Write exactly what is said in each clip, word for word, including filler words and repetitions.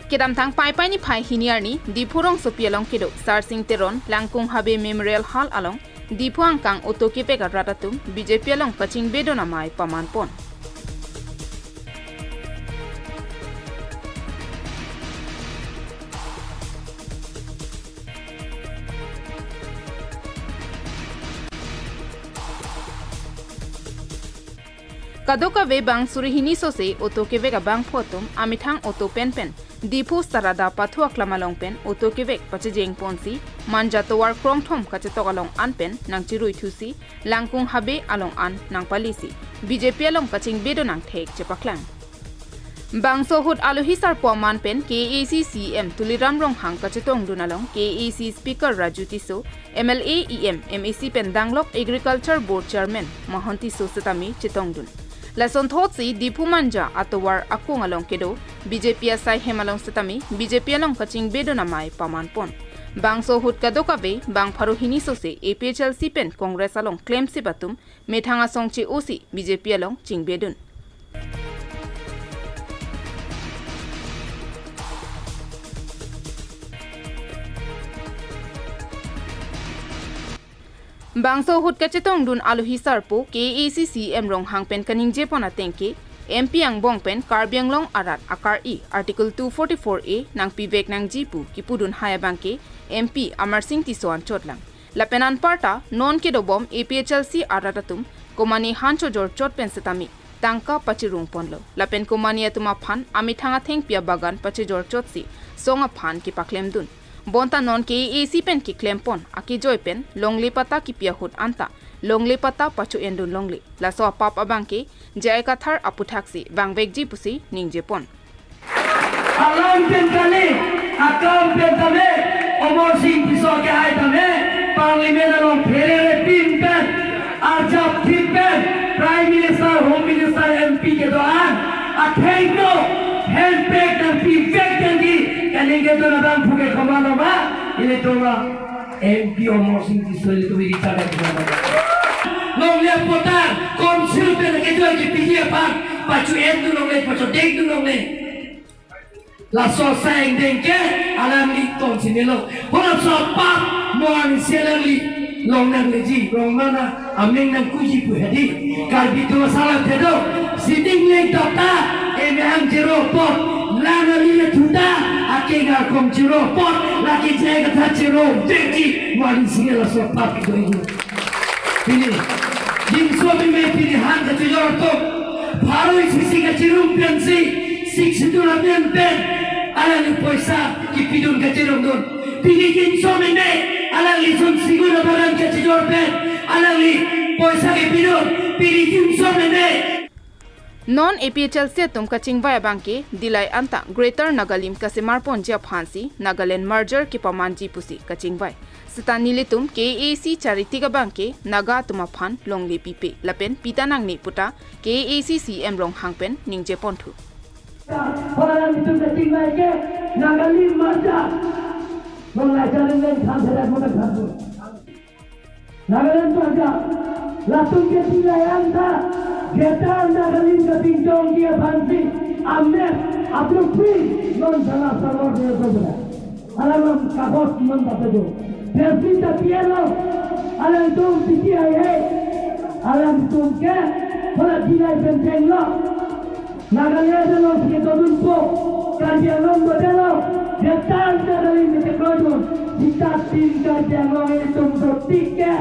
Kedamtang Paipai niphai hini arni Diphu rongsopi along kedo Sarsing Teron Langkung Habe Memorial Hall along Diphu angkang auto kevek arat atum B J P along kachingbedun amei pamanpon. Kadokave bang suri hini sose auto kevek abangphu atum amethang auto penpen Diphu Sarada pathu aklam along pen auto kevek pachejengponsi Manja tovar krongthom kachetok along an pen nangchiruithusi Langkung Habe along an nangpalisi B J P along kachingbedun angthek chepaklang. Bangso ahut alohi sarpo aman pen K A A C C E M Tuliram Ronghang kachetongdun along K A A C Speaker Raju Tisso, M L A, E M, M A C pen danglok Agriculture Board Chairman Mahon Tisso setame chetongdun. Lasonthotsi Diphu Manja atovar akung along kedo B J P asai hem along setame B J P along kachingbedun amei pamanpon. Bangso ahut kadokave bang pharo hini sose A P H L C pen Congress along klemsip atum methang asong che-osi B J P along chingbedun. Bangso ahut kachetongdun alohi sarpo K A A C C E M Ronghang pen kaningjepon ateng ke M P angbong pen Karbi Anglong arat akar-i Article two forty-four A nangpivek nangji pu kipudun hai abang ke M P Amarsing Tisso anchot lang. Lapen anparta non kedobom A P H L C arat atum komane han chojor chot pen setame tangka pachirungponlo. Lapen komane atum aphan amethang athengpi abagan pachejor chotsi song aphan kepaklemdun. Bonta non K A A C pen keklempon akejoi pen longle patta kipi ahut anta longle patta pacho-endun longle. Laso apap abang ke J I Kathar aputhaksi vangvekji pusi ningjepon. Alam pen kali, akam pen tame, Amarsing Tisso ke ai tame, Parliament along pherere pin pen, arjap thip pen, Prime Minister, Home Minister, M P kedo-an athengno handbag nangpivek nangji, kali kedo na bang phuke komat lo ma, ili toma M P Amarsing Tisso ilitum iri chada kena. Longle patta, council pen kejoi kepiji aphan, pacho-endun longle, pachodekdun longle. Laso asai angdeng ke alangli tongsi melo. Halaso apap mo arnisi alangli longnangleji, rong mana ameng nangkuji pu hedi. Karbi atum asala thedo, sining leng tokta, emehang chero apot, lang ali le thuta, akeng akong chero apot, lake J I Kathar chero vekji, mo arnisi laso apap doidu. Pini, jingso meme pini han kachojor atum, pharo isi isi kachirung pensi, Sixth Schedule amen pen, alangli poisa kipidun kachirungdun. Pini jingso meme, alangli son sigun abaran kachojor pen, alangli poisa kipidun, pini jingso meme. Non A P H L C atum kachingvai abang ke Dillai anta Greater Nagalim kasemarponji aphansi Nagaland merger kepamanji pusi kachingvai. Seta nelitum K A A C charitik abang ke Naga atum aphan longle pipe lapen pita nangne puta K A A C C E M Ronghang pen ningjeponthu. Orang itu kachingvai ke Nagalim merger. Mengajar leng than sadat muda satu. Nagaland merger, latum ke Dillai anta, Greater Nagalim kachingchongji aphansi, amen, aprupi, non jala salor de sobra. Alang lam kabos non bapado. Pepsi ta piano, alangtum P T I A, alangtum ke, hala Dillai pen chenglo. Nagaland alongsi kedodunpo, Karbi Anglong dodelo, Greater Nagalim keklodun, sita tin Karbi Anglong ilitum dotik ke,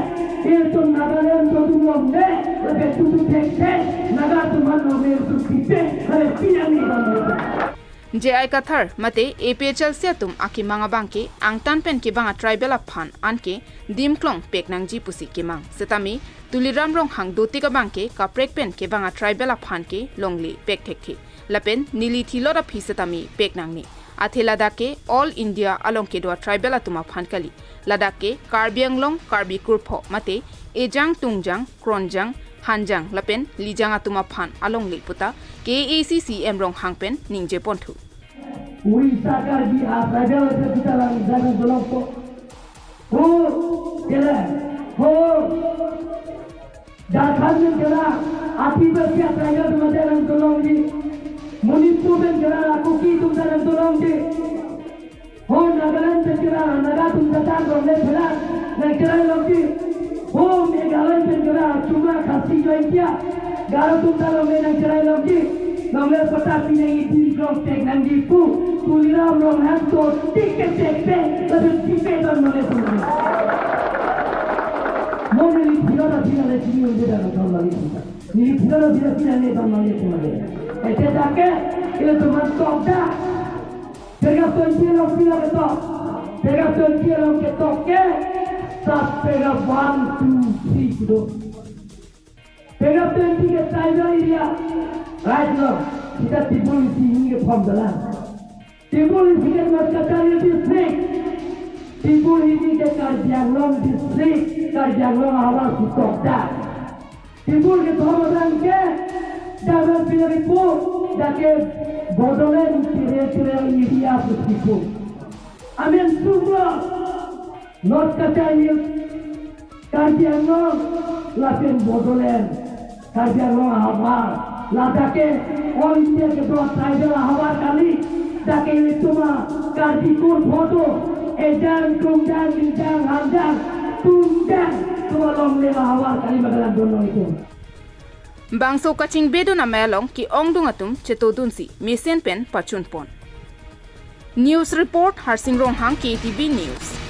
ilitum Nagaland dodun longle, lapen tutu thekthe, Naga atum aphan longle ilitum pipe, hale pinang ni bang. J I Kathar mate A P H L C atum akemang abang ke, angtan pen kevang a tribal aphan anke, dimklong pek nangji pusi kemang. Setame, Tuliram Ronghang dotik abang ke kaprek pen kevang a tribal aphan ke longle pek thekthe. Lapen neli thilot aphi setame pek nangne. Athe ladak ke All India along kedo a tribal atum aphan kali. Ladak ke Karbi Anglong, Karbi kurpho mate ejang, tungjang, kronjang, hanjang lapen lijang atum aphan alongle puta K A A C C E M Ronghang pen ningjeponthu. Odisha Karbi a tribal ase kita lang jaga dolok po. Ho, kela, ho, Jharkhand kela, api bersia tribal mate lang tolong di. Manipur pen kera Kuki atum ta nangtolongji. Ho Nagaland pen kera Naga atum ta ta longle phelang nangcherai longji. Ho Meghalaya pen kera Chuma, Khasi, Jaintia, Garo atum ta longle nangcherai longji. Longle patta pine idin rong tek nangji pu Tuliram Ronghang to tik ke tek tek lalu tipe don mane pu. Mo neli phiro na phina le chini unde dan don mane pu. Neli phiro na phina phina le don mane pu mane. Ete dak ke, ilitum atum tok da. Paragraph twenty along pila ketok. Paragraph twenty along ketok ke. Sub paragraph one, two, three kedo. Paragraph twenty ke tribal area. Right now, sita Tibul isi hini ke form dalam. Tibul isi ke North Cachar Hills district. Tibul hini ke Karbi Anglong district, Karbi Anglong ahavar si tok da. Tibul kethom abang ke, dabar pini report, dak ke Bodoland Territorial Area pu si pu. Amen sumro, North Cachar Hills, Karbi Anglong, lapen Bodoland, Karbi Anglong ahavar, ladak ke all India kedo tribal ahavar kali, dak ke ilitum a Karbi kur photo, ejang, krungdang, lijang, hanjang, tungdang, atum alongle ahavar kali madalan don long itum. Bangso kachingbedun amei along ke-ongdung atum chetodunsi mesen pen pachunpon. News report, Harsing Ronghang, K T V News.